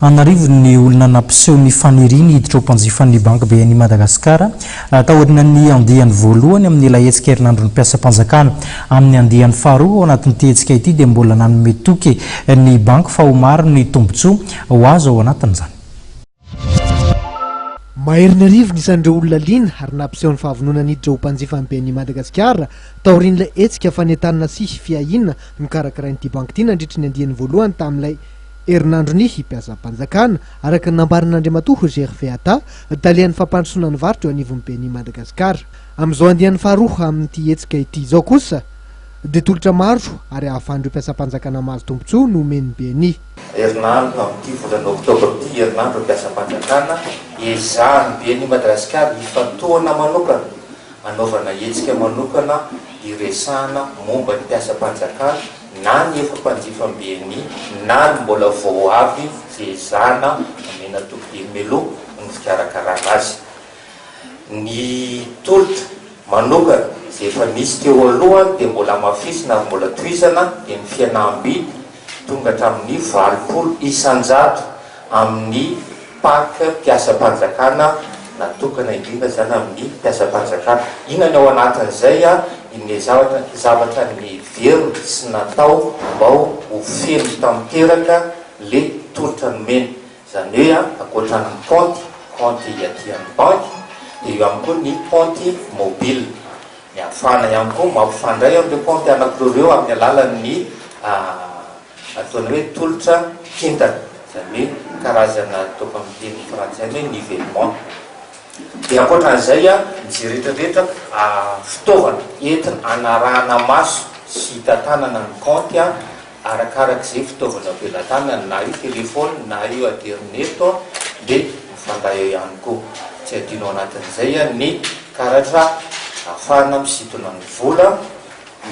An'arivony ny olona nampiseho ny faniriany hiditra ho mpanjifan'ny Banky BNI Madagascar taorian'ny andiany voalohany amin'ilay hetsika herinandron'ny mpiasam-panjakana. Amin'ny andiany faharoa ao anatin'ity hetsika ity dia mbola nanome toky ny banky fa ho maro ny tombontsoa ho azo ao anatin'izany. Maherin'ny arivony isan'ireo olona liana ary nampiseho ny fahavononany hiditra ho mpanjifan'ny BNI Madagasikara taorian'ilay hetsika fanentanana sy fiahiana nokarakarain'ity banky ity nandritry ny andiany voalohany tamin'ilay herinandron'ny mpiasam-panjakana, araka ny nambaran'Andriamatoa Gervais Atta, talehan'ny fampandrosoana ny varotra eo anivon'ny BNI Madagasikara. Amin'izao andiany faharoa amin'ity hetsika ity izao kosa dia tolotra maro ary ahafahan'ireo mpiasam-panjakana mahazo tombontsoa no omen'ny BNI. Herinandro amin'ity volana oktobra ity, herinandro mpiasam-panjakana, ezahan'ny BNI Madagasikara hifantohana manokana, hanaovana hetsika manokana hiresahana momba ny mpiasam-panjakana, na ny efa mpanjifa ny BNI na ny mbola vao avy izay ezahana omena toky dieny mialoha ny fikarakarana azy. Ny tolotra manokana izay efa nisy teo aloha dia mbola hamafisina ary mbola tohizana dia ny fihenam-bidy tonga hatramin'ny 80% amin'ny Pac mpiasam-panjakana natokana indrindra izany amin'ny mpiasam-panjakana. Inona ny ao anatin'izay? Ny zavatra zavatra neverina sy natao mba ho feno tanteraka le tolotra nomena. Izany hoe ankoatra ny kaonty, kaonty aty amin'ny banky, dia eo ihany koa ny kaonty mobile. Ny ahafahana ihany koa mampifandray an'ireo kaonty anankiroa ireo amin'ny alalan'ny Ataony hoe tolotra kintana, izany hoe karazana ataoko amin'ny teny frantsay hoe nivellement. Dia ankoatra an'izay, izay rehetra rehetra fitaovana entina hanarahana maso sy hitantanana ny kaonty arakarak'izay fitaovana am-pelatanana na io telephone na io aterineto dia mifandray eo ihany koa. Tsy adino ao anatin'izay ny karatra ahafahana misintona ny vola.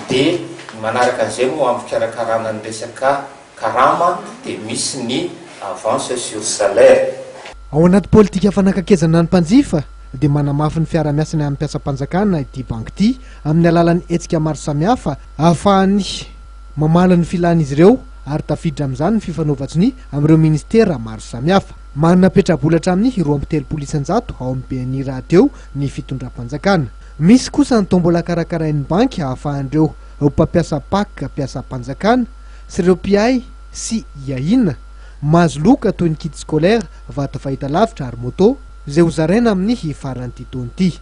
Dia ny manaraka an'izay moa amin'ny fikarakarana ny resaka karama dia misy ny avance sur salaire. Ao anaty politika fanakakezana ny mpanjifa dia manamafy ny fiarahamiasany amin'ny mpiasam-panjakana ity banky ity amin'ny alalan'ny hetsika maro samihafa ahafahany mamaly ny filan'izy ireo ary tafiditra amin'izany ny fifanaovan-tsonia amin'ireo ministera maro samihafa. Manana petrabola hatramin'ny 32% ao amin'ny BNI rahateo ny fitondram-panjakana. Misy kosa ny tombola karakarain'ny banky ahafahan'ireo mpampiasa pac mpiasam-panjakana sy ireo mpiahy sy iahiana mahazo loka toy ny kit scolaire, vata fahitalavitra ary moto izay hozaraina amin'ny faran'ity taona ity.